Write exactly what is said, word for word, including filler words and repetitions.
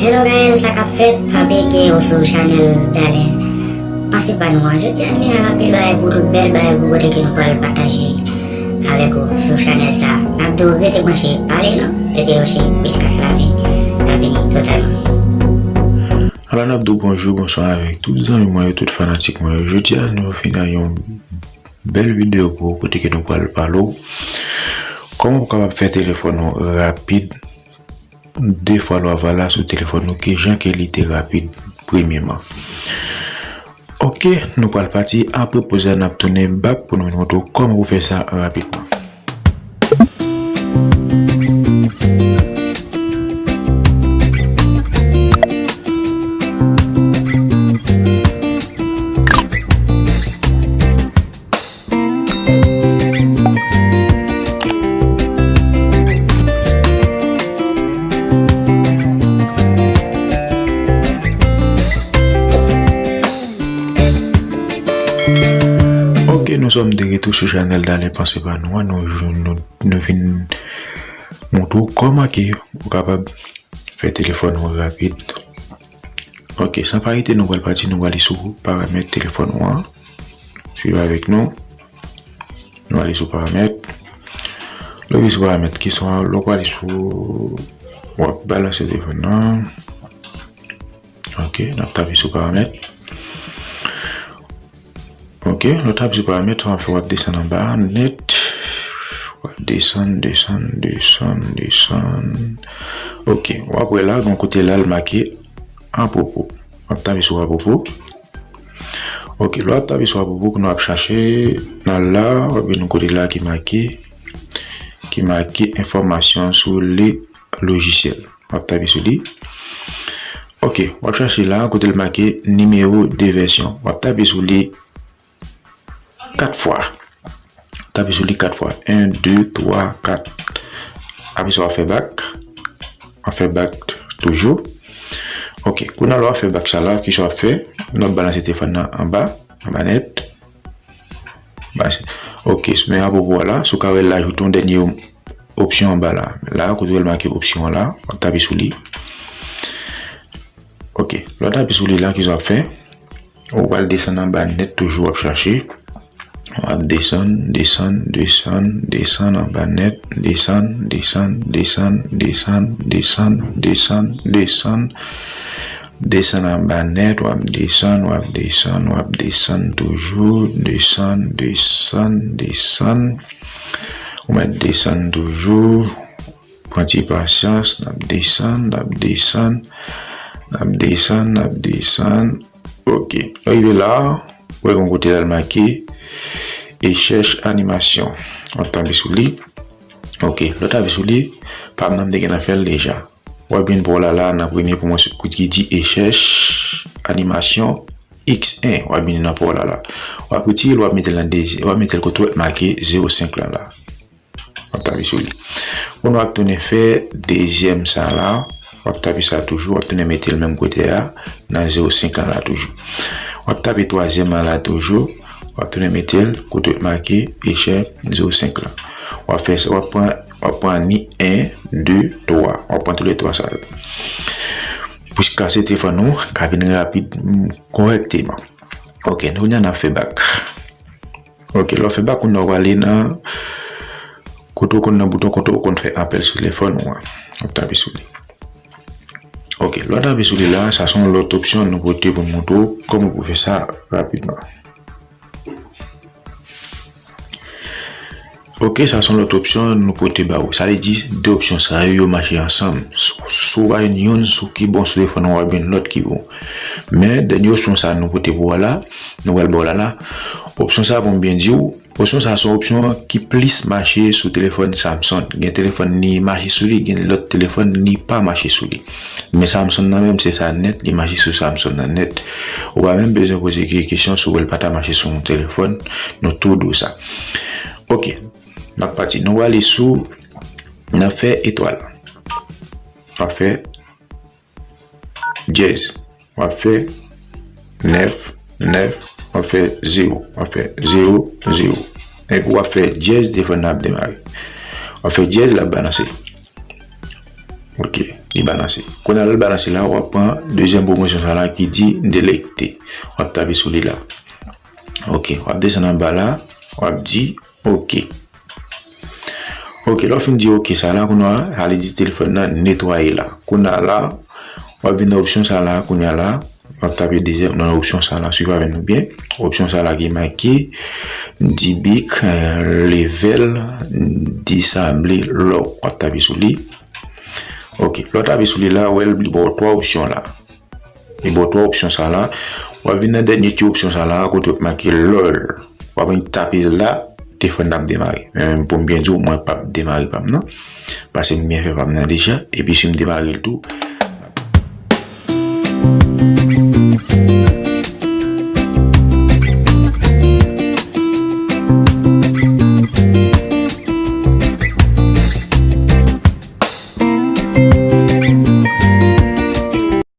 Hello guys, sa k ap fèt? Pa bliye ke ou sou chanèl Dalen. Pase pa nou an. Jodi a nou vin ak anpil bagay pou nou, bèl bagay pou kote ke nou pral pataje avèk ou sou chanèl sa. N ap di w rete branche, pa ale non, rete branche jiskaske lafen. N ap vini totalman. Alò, n ap di w bonjou, bonswa avèk tout zanmi mwen yo, tout fanatik mwen yo. Jodi a nou vin ak yon bèl videyo pou ou kote ke nou pral pale w kòman ou kapab fè telefòn ou rapid de fwa lwa va la sou telefòn ou ke jan ke li te rapid premyeman. Oke, nou pral pati, apre poz la n ap tounen bak pou nou vin montre w kòman pou fè sa rapidman. Oke, nous sommes de retour sur chanèl Dalen Panse Pa Nou an. Nou, nou, nou vin montre w kòman ke ou kapab fè telefòn ou rapid. Oke, san pa rete, nou pral pati, nou pral ale sou paramèt telefòn ou an. Swiv avèk nou. Nou ale sou paramèt. Lè w rive sou paramèt, kesyon an, lè w pral ale sou, w ap balanse telefòn nan. Oke, n ap tape sou paramèt. Oke, lè w tape sou paramèt, w ap fè w ap desann anba nèt. W ap desann, desann, desann, desann. Oke, w ap wè la, gon kote la, l make apwopo. W ap tape sou apwopo. Oke, lè w ap tape sou apwopo, kounye a w ap chache nan la, w ap vin yon kote la ki make, ki make enfòmasyon sou le logiciel. W ap tape sou li. Oke, w ap chache la, kote l make nimewo de vèsyon. W ap tape sou li kat fwa. Tape sou li kat fwa. En, de, twa, kat. Apre sa, w ap fè bak. W ap fè bak toujou. Oke, kounye a lè w ap fè bak sa la, kisa w ap fè? Nou ap balanse telefòn nan anba, anba nèt. Balanse. Oke, men apwopo a la, si w ka wè l ajoute yon dènye opsyon anba la. La, kote w wè l make opsyon an la, w ap tape sou li. Oke, lè w tape sou li la, kisa w ap fè? Ou pral desann anba nèt toujou, w ap chache. W ap desann, desann, desann, desann anba nèt, desann, desann, desann, desann, desann, desann, desann, desann anba nèt, w ap desann, w ap desann, w ap desann toujou, desann, desann, desann. Ou mèt desann toujou. Pran ti pasyans, n ap desann, n ap desann, n ap desann, n ap desann. Oke. Lè w rive la, ou wè gon kote la l make e chèch animasyon. W ap tape sou li. Oke. Lè w tape sou li, pa m nan m te gentan fè l deja. W ap vin pa w la la nan premye pou mwen ki di e chèch animasyon X en. W ap vin nan pa w la la. W ap retire l, w ap mete l nan dezi-, w ap mete l kote w wè make zewo senk lan la. W ap tape sou li. Kounye a w ap tounen fè dezyèm sa la. W ap tape sa toujou. W ap tounen mete l menm kote a, nan zewo senk lan la toujou. W ap tape twazyèm lan la toujou. W ap tounen mete l kote w make echèp zewo senk lan. W ap fè sa, w ap pran, w ap pran ni en, de, twa. W ap pran toulètwa sa yo. Jiskaske telefòn ou ka vin rapid, mm, kòrèkteman. Oke, nou kounye a n ap fè bak. Oke, lè w fè bak, kounye a w prale nan kote w konn nan bouton kote w konn fè apèl sou telefòn ou an. W ap tape sou li. Oke, lè w tape sou li la, sa se yon lòt opsyon nou pote pou n montre w kòman pou fè sa rapidman. Oke, sa se yon lòt opsyon nou pote ba ou. Sa vle di, de opsyon sa yo, yo mache ansanm. Si, si w pa jwenn youn sou ki bon sou telefòn ou, w ap jwenn lòt ki bon. Men, dènye opsyon sa nou pote pou ou la, nou pral ba w la la. Opsyon sa, pou m byen di w, opsyon sa se yon opsyon ki plis mache sou telefòn Samsung. Gen telefòn li mache sou li, gen lòt telefòn li pa mache sou li. Men Samsung nan menm, se sa nèt, li mache sou Samsung nan nèt. Ou pa menm bezwen poze ke-, kesyon si w wè l pa ta mache sou yon telefòn, nou tou di w sa. Oke, n ap pati. Nou prale sou, n ap fè etwal. N ap fè dyèz. W ap fè nèf, nèf, w ap fè zewo, w ap fè zewo, zewo. Epi w ap fè dyèz, telefòn nan ap demare. W ap fè dyèz, l ap balanse. Ok, li balanse. Kounye a lè l balanse la, w ap pran dezyèm pwomosyon sa la ki di delete. W ap tape sou li la. Ok, w ap desann anba la, w ap di ok. Ok, lè w fin di ok sa la, kounye a, sa li di telefòn nan netwaye la. Kounye a la, w ap vin nan opsyon sa la, kounye a la, w ap tape dezyèm nan opsyon sa la, swiv avè nou byen. Opsyon sa la ki make debug, eh, level, disable lock. W ap tape sou li. Ok, lè w tape sou li la, w wè li ba w twa opsyon la. Li ba w twa opsyon sa la. W ap vin nan dènye ti opsyon sa la, kote w make lol. W ap vin tape la, telefòn nan ap demare. Men pou m byen di w, mwen p ap demare pa m nan. Paske m byen fè pa m nan deja. Epi si m demare l tou,